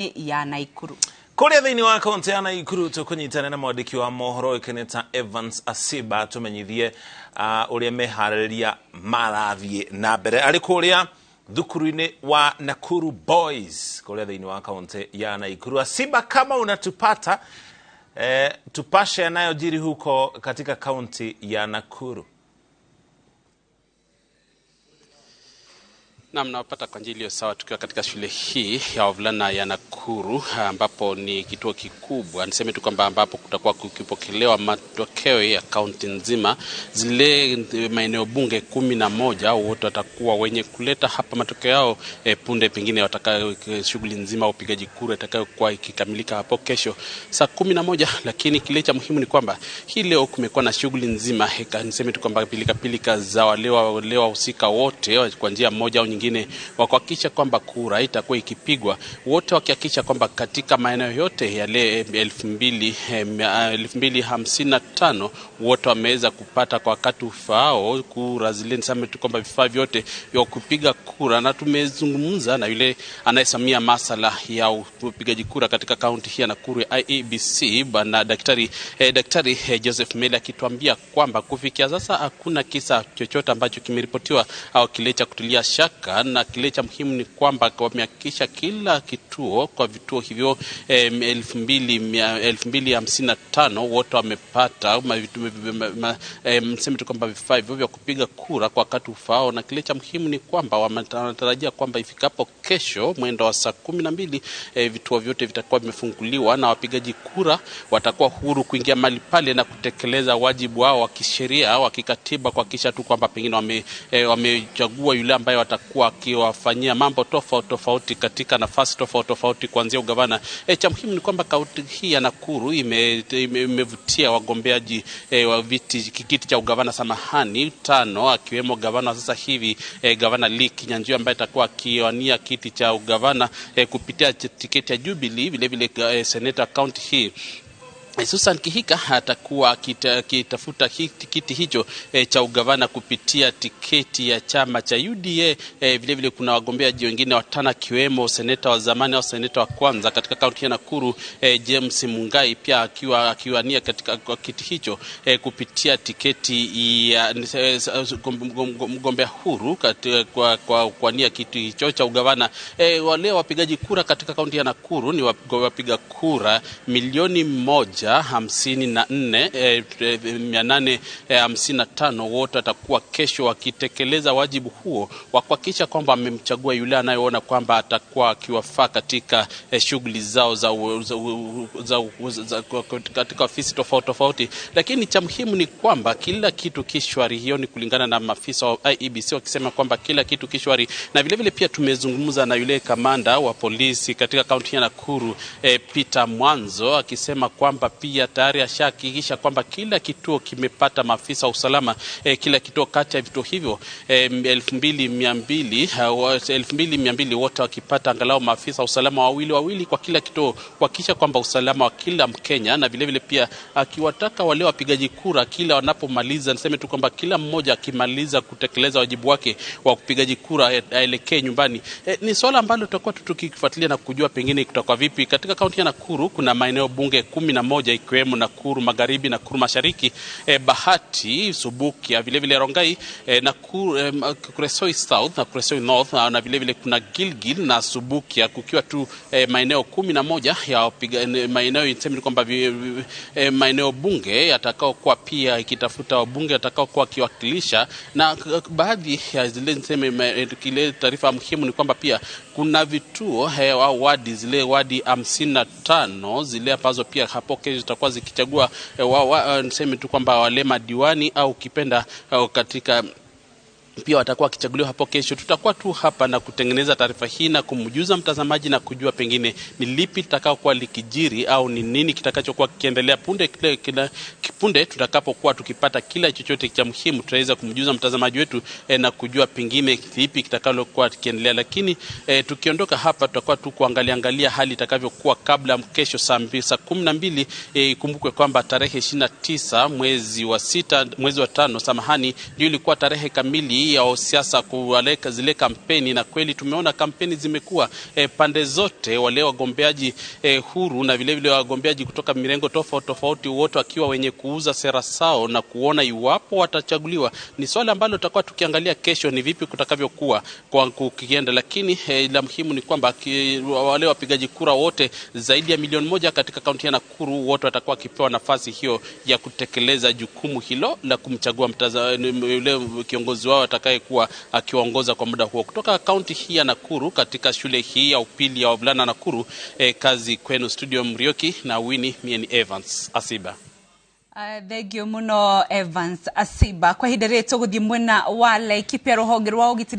Ya Naikuru. Kuria thiini wa kaunti ya Naikuru tukunyitana na mwandiki wa mohoro ikeneta Evans Asiba tumenyithie uria meharĩrĩria marathiĩ na mbere arĩ kũrĩa thukuru-inĩ wa Nakuru Boys kũrĩa thĩinĩ wa kaunti ya Naikuru. Asiba, kama unatupata, tupashe yanayojiri huko katika kaunti ya Nakuru. Naam, nawapata kwa njia iliyo sawa tukiwa katika shule hii ya wavulana ya Nakuru ambapo ni kituo kikubwa. Niseme tu kwamba ambapo kutakuwa kukipokelewa matokeo ya kaunti nzima, zile maeneo bunge 11 wote watakuwa wenye kuleta hapa matokeo yao punde pengine watakayo shughuli nzima upigaji kura itakayokuwa ikikamilika hapo kesho saa 11. Lakini kile cha muhimu ni kwamba hii leo kumekuwa na shughuli nzima, niseme tu kwamba pilika pilika za wale wahusika wote kwa njia moja au nyingine wa kuhakikisha kwamba kura itakuwa ikipigwa, wote wakihakikisha kwamba katika maeneo yote yale 2055 wote wameweza kupata kwa wakati ufaao kura zile, niseme tu kwamba vifaa vyote vya kupiga kura. Na tumezungumza na yule anayesimamia masala ya upigaji kura katika kaunti hii ya Nakuru ya IEBC, bwana Daktari Joseph Mele, akituambia kwamba kufikia sasa hakuna kisa chochote ambacho kimeripotiwa au kile cha kutilia shaka, na kile cha muhimu ni kwamba wamehakikisha kila kituo kwa vituo hivyo 2055 wote wamepata mseme tu kwamba vifaa hivyo vya kupiga kura kwa wakati ufaao. Na kile cha muhimu ni kwamba wanatarajia kwamba ifikapo kesho mwendo wa saa 12 vituo vyote vitakuwa vimefunguliwa na wapigaji kura watakuwa huru kuingia mahali pale na kutekeleza wajibu wao wa kisheria wa kikatiba, kuhakikisha tu kwamba pengine wamechagua yule ambaye watakuwa akiwafanyia mambo tofauti tofauti katika nafasi tofauti tofauti kuanzia ugavana. Cha muhimu ni kwamba kaunti hii ya Nakuru imevutia wagombeaji wa kiti cha ugavana samahani 5, akiwemo gavana sasa hivi gavana Lee Kinyanjui ambaye atakuwa akiwania kiti cha ugavana kupitia tiketi ya Jubilee. Vile vile seneta kaunti hii Susan Kihika atakuwa akitafuta kiti hicho cha ugavana kupitia tiketi ya chama cha UDA. Vile vile kuna wagombeaji wengine watano akiwemo seneta wa zamani au seneta wa kwanza katika kaunti ya Nakuru James Mungai, pia akiwania katika kiti hicho kupitia tiketi ya mgombea huru kwa kuwania kiti hicho cha ugavana. Wale wapigaji kura katika kaunti ya Nakuru ni wapiga kura 1,054,855 wote watakuwa kesho wakitekeleza wajibu huo wa kuhakikisha kwamba amemchagua yule anayeona kwamba atakuwa akiwafaa katika shughuli zao za katika ofisi tofauti tofauti. Lakini cha muhimu ni kwamba kila kitu kishwari. Hiyo ni kulingana na maafisa wa IEBC wakisema kwamba kila kitu kishwari. Na vile vile pia tumezungumza na yule kamanda wa polisi katika kaunti ya Nakuru Peter Mwanzo, akisema kwamba pia tayari ashahakikisha kwamba kila kituo kimepata maafisa wa usalama, kila kituo kati ya vituo hivyo 2200 wote wakipata angalau maafisa wa usalama wawili wawili kwa kila kituo, kuhakikisha kwamba usalama wa kila Mkenya. Na vile vile pia akiwataka wale wapigaji kura kila wanapomaliza, niseme tu kwamba kila mmoja akimaliza kutekeleza wajibu wake wa kupigaji kura aelekee nyumbani. Ni swala ambalo tutakuwa tukifuatilia na kujua pengine kutakuwa vipi. Katika kaunti ya Nakuru kuna maeneo bunge 11 ikiwemo Nakuru Magharibi, Nakuru Mashariki, Bahati, Subukia, vile vile Rongai, Nakuru Kuresoi South na Kuresoi North, na vile vile kuna Gilgil na Subukia, kukiwa tu maeneo 11 ya wapiga maeneo niseme kwamba maeneo bunge yatakao kuwa pia ikitafuta wabunge yatakao kuwa kiwakilisha. Na baadhi ya zile niseme kile taarifa muhimu ni kwamba pia kuna vituo au wadi, zile wadi 55 zile ambazo pia hapo kesho zitakuwa zikichagua niseme tu kwamba wale madiwani au kipenda katika pia watakuwa wakichaguliwa hapo kesho. Tutakuwa tu hapa na kutengeneza taarifa hii na kumjuza mtazamaji na kujua pengine ni lipi litakayokuwa likijiri au ni nini kitakachokuwa kikiendelea punde tutakapokuwa tukipata kila chochote cha muhimu, tutaweza kumjuza mtazamaji wetu na kujua pengine lipi kitakalokuwa kikiendelea. Lakini tukiondoka hapa tutakuwa tu kuangalia hali itakavyokuwa kabla kesho saa 12. Ikumbukwe kwamba tarehe 29 mwezi wa 5 samahani, ndio ilikuwa tarehe kamili hii ya siasa kualeka zile kampeni, na kweli tumeona kampeni zimekuwa pande zote, wale wagombeaji huru na vilevile wagombeaji kutoka mirengo tofauti tofauti, wote wakiwa wenye kuuza sera zao na kuona iwapo watachaguliwa. Ni swala ambalo tutakuwa tukiangalia kesho, ni vipi kutakavyokuwa kwa kukienda, lakini la muhimu ni kwamba wale wapigaji kura wote zaidi ya 1 milioni katika kaunti ya Nakuru wote watakuwa wakipewa nafasi hiyo ya kutekeleza jukumu hilo la kumchagua yule kiongozi wao atakayekuwa akiwaongoza kwa muda huo. Kutoka kaunti hii ya Nakuru, katika shule hii ya upili ya wavulana Nakuru, kazi kwenu studio Mrioki na Winnie, mie ni Evans Asiba. Thengio muno Evans Asiba. Kwa ihinda rĩrĩ tũgũthiĩ mwena wa Laikipia, rũhonge rwa ũgitĩri.